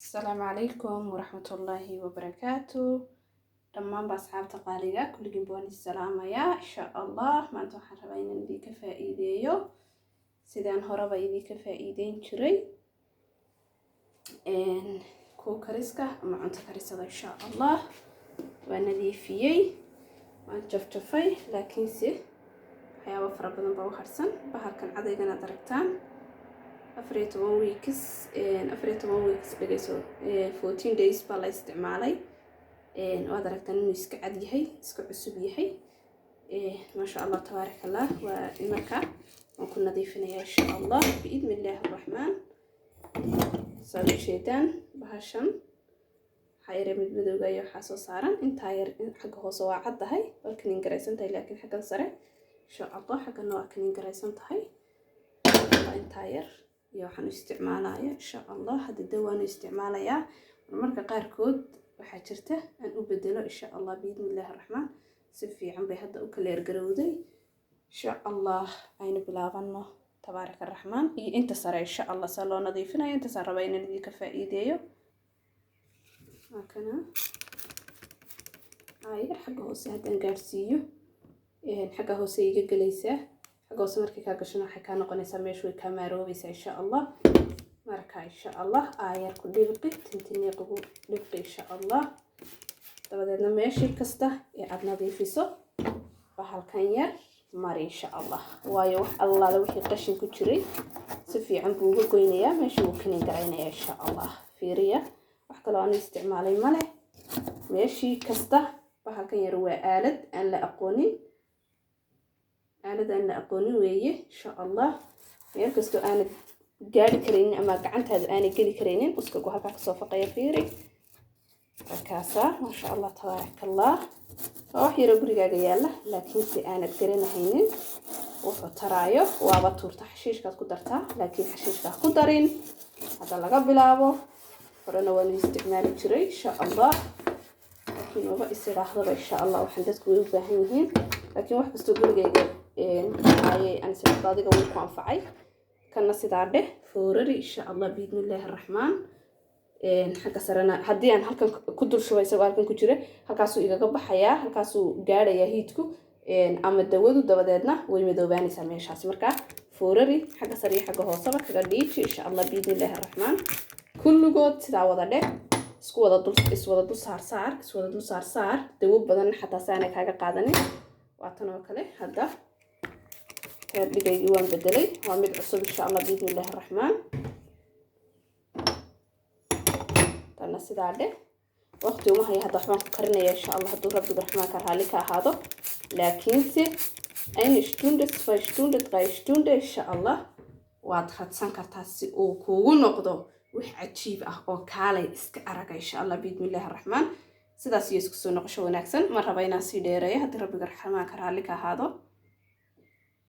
Asalaamu calaykum waraxmatullaahi wabarakaatu. Dhammaanba asxaabta qaaliga, kulligiinba waan is salaamayaa. Insha Allah maanta waxaan rabaa inaan idinka faa-iideeyo sidaan horeba idinka faa-iideyn jiray kuwa kariska ama cunto karisada. Insha Allah waa nadiifiyey, waan jafjafay, laakiinse waxyaabo fara badan baa u harsan. Bahalkan cadaygan aad aragtaan, 14 weeks, 14 weeks, dhegeyso, 14 days baa la isticmaalay. Waad aragtaan inuu iska cad yahay, iska cusub yahay, maasha Allah, tabaaraka Allah. Waa marka waan ku nadiifinayaa, insha Allah, biidni illaahi araxmaan. Saad ujeedaan, bahashan waxaa yare mid madowga iyo waxaa soo saaran intaa yar. Xagga hoose waa caddahay, waa clean garaysan tahay, laakiin xaggan sare, insha Allah, xaggana waa clean garaysan tahay. Waa intaa yar iyo waxaan u isticmaalaya, insha Allah. Hadda dawaanu isticmaalayaa, marmarka qaarkood waxaa jirta aan u bedelo, insha Allah, biidni illaahi araxmaan. Si fiican bay hadda u kala ergarowday. Insha Allah aynu bilaabano, tabaaraka araxmaan. Iyo inta sare, insha Allah, saa loo nadiifinayo intaasaan rabaa inaan idinka faa-iideeyo. Waa kana ayar xagga hoose haddaan gaadhsiiyo, xagga hoose iga gelaysaa. Xagga hoose markay kaa gashana, waxay kaa noqonaysaa meeshu way kaa maaroobaysaa, insha Allah. Marka, insha Allah, aayar ku dhibqi, tintiniiq ugu dhibqi, insha Allah. Dabadeedna meeshii kasta ee aada nadiifiso bahalkan yar mari, insha Allah, waayo wax allaale wixii qashin ku jiray si fiican buu uga goynayaa meeshii, wuu clean garaynayaa, insha Allah. Fiiriya, wax kaloo aanu isticmaalay male. Meeshii kasta bahalkan yar waa aalad aan la aqoonin, aalad aan la aqoonin weeye, insha Allah. Meel kastoo aanad gaari karaynin ama gacantaadu aanay geli karaynin, uskagu halkaa kasoo faqaya. Fiiri, markaasaa, maasha Allah, tabaaraka Allah. Waa wax yaroo gurigaaga yaalla, laakiinse aanad garanahaynin wuxuu taraayo. Waaba tuurta, xashiishkaad ku dartaa, laakiin xashiishka ha ku darin hadda laga bilaabo. Horena waanu isticmaali jiray, insha Allah, laakiin maba is idhaahdaba, insha Allah, waxaan dadku way u baahan yihiin. Laakiin wax kastoo gurigayga ayay aan is idhaahdo adiga wuu ku anfacay, kana sidaa dheh, foorari, insha Allah, biidni illaahi araxmaan. Xagga sarena haddii aan halkan ku dul shubay, isagoo halkan ku jira, halkaasuu igaga baxayaa, halkaasuu gaadhayaa heatku ama dawadu, dabadeedna way madoobaanaysaa meeshaasi. Markaa foorari, xagga sare iyo xagga hooseba kaga dhiiji, insha Allah, biidni illaahi araxmaan. Kulligood sidaa wada dheh, isku wada dul, iswada dul saar saar, iswada dul saar saar. Dawo badan xataa saanay kaaga qaadanin. Waa tan oo kale. Hadda heer dhigaygii waan bedelay, waa mid cusub, insha Allah, biidni illaahi araxmaan. Tana sidaa dheh. Waqti uma haya hadda, waxbaan ku karinaya, insha Allah, hadduu Rabbiga Raxmaanka raalli ka ahaado. Laakiinse eine Stunde, 2 Stunde, 3 Stunde, insha Allah, waad radsan kartaa si uu kuugu noqdo wax cajiib ah oo kaalay iska araga, insha Allah, biidni illaahi araxmaan. Sidaas iyo isku soo noqosho wanaagsan. Ma raba inaan sii dheereeyo, haddii Rabbiga Raxmaanka raalli ka ahaado.